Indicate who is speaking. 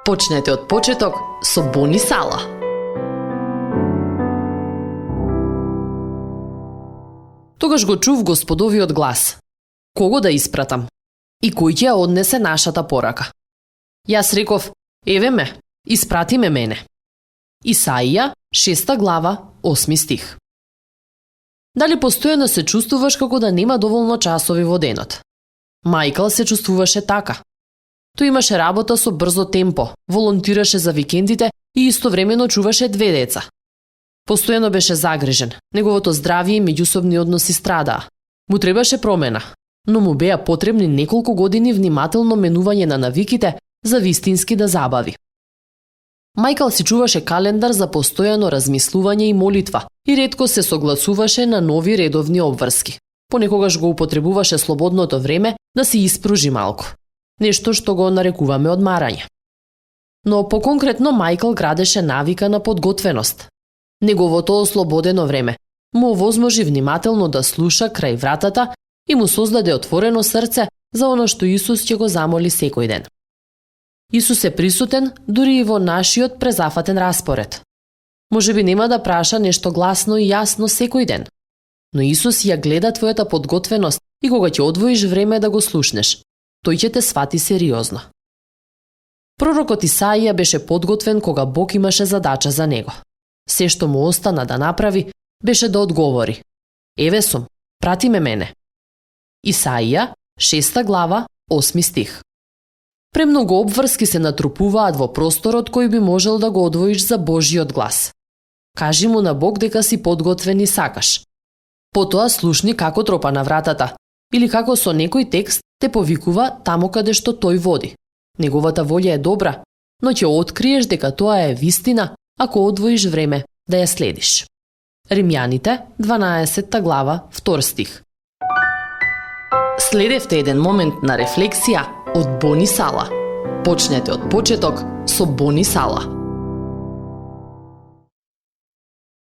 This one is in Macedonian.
Speaker 1: Почнете од почеток со Бони Сала. Тогаш го чув Господовиот глас. Кого да испратам? И кој ќе однесе нашата порака? Јас реков, еве ме, испрати ме мене. Исаија, 6 глава, 8 стих. Дали постојано се чувствуваш како да нема доволно часови во денот? Мајкл се чувствуваше така. Тој имаше работа со брзо темпо, волонтираше за викендите и истовремено чуваше 2 деца. Постојано беше загрижен, неговото здравје и меѓусобни односи страдаа. Му требаше промена, но му беа потребни неколку години внимателно менување на навиките за вистински да забави. Мајкл си чуваше календар за постојано размислување и молитва и ретко се согласуваше на нови редовни обврски. Понекогаш го употребуваше слободното време да си испружи малку. Нешто што го нарекуваме одмарање. Но поконкретно Мајкл градеше навика на подготвеност. Неговото ослободено време му овозможи внимателно да слуша крај вратата и му создаде отворено срце за оно што Исус ќе го замоли секој ден. Исус е присутен дури и во нашиот презафатен распоред. Можеби нема да праша нешто гласно и јасно секој ден, но Исус ја гледа твојата подготвеност и кога ќе одвоиш време да го слушнеш, тој ќе те свати сериозно. Пророкот Исаија беше подготвен кога Бог имаше задача за него. Се што му остана да направи беше да одговори: еве сум, прати ме мене. Исаија, 6 глава, 8 стих. Премногу обврски се натрупуваат во просторот кој би можел да го одвоиш за Божиот глас. Кажи му на Бог дека си подготвен и сакаш. Потоа слушни како тропа на вратата или како со некој текст те повикува таму каде што тој води. Неговата волја е добра, но ќе откриеш дека тоа е вистина ако одвоиш време да ја следиш. Римјаните, 12 глава, 2 стих. Следевте еден момент на рефлексија од Бони Сала. Почнете од почеток со Бони Сала.